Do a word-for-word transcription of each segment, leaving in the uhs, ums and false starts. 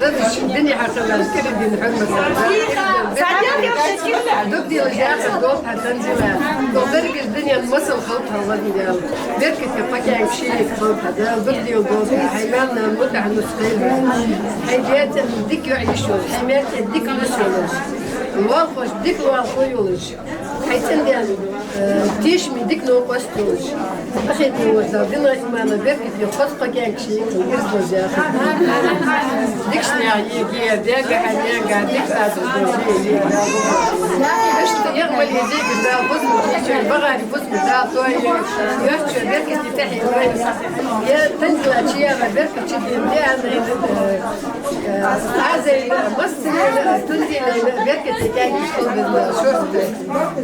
Дадача дина хьакъалаш, кӀира дина хьурмат. Дукха дила яхар долда хьа, Танзила. Дукха деррига дунен масал хилда хьа, везан Даьла. Беркате кхо кӀаьнк шийга хилда хьа, Дала дукха дила долда хьа. Хьай маьл-нана мутӀахьа нус хилда. Хьай даь-цӀен дика йоӀ йиш йолаш, хьай маьл-цӀен дика нус йолаш. Лоалахошта дика лоалахо йолаш. Хьай цӀен-даьна, э, тешаме дика новкъост йолаш. Къахетаме волча Дала динах, иманах беркате, хоза кхо кӀаьнк шийга ираз лаза яхар. Дикача наьха йига, даьга, хьа наьнага дика азар долаш йига. Иштта ягӀ мел езийга Дала бусалба, шоай багӀаре бусалба Дала тойла, йоацача беркате тӀехье лойла. Я Танзила чу яьлча беркате чу дена, я Ӏазайна, э, Ӏазайна, массанена, Танзилайна беркате кӀаьнк шийга хилда, шоашта.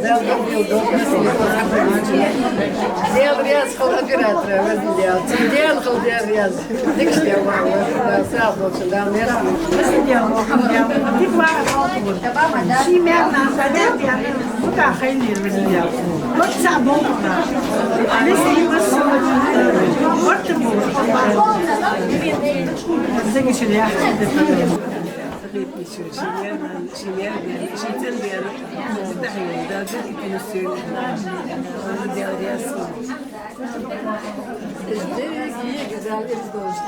Дала дукха дила долда. Даьла раьза хилва оператора, везан Даьла. Цун даьна хилва Даьла раьза. Дикача ден ваха, ваха, сагӀа долчун Дала мерса. Ший маьл-нана хьадаь, мутӀахьа хилар, везан Даьла. Вот цхьа болх ба. Везан Даьла, вот цхьа болх ба. Зегашил яхар. Ший маьл-нана, ший маьл-даьна, ший цӀен-даьна, ший тӀехье йола, Дала беркате нус йойла. Даьла раьза хилва. Иштта ягӀ, ягӀ, ягӀ долаш.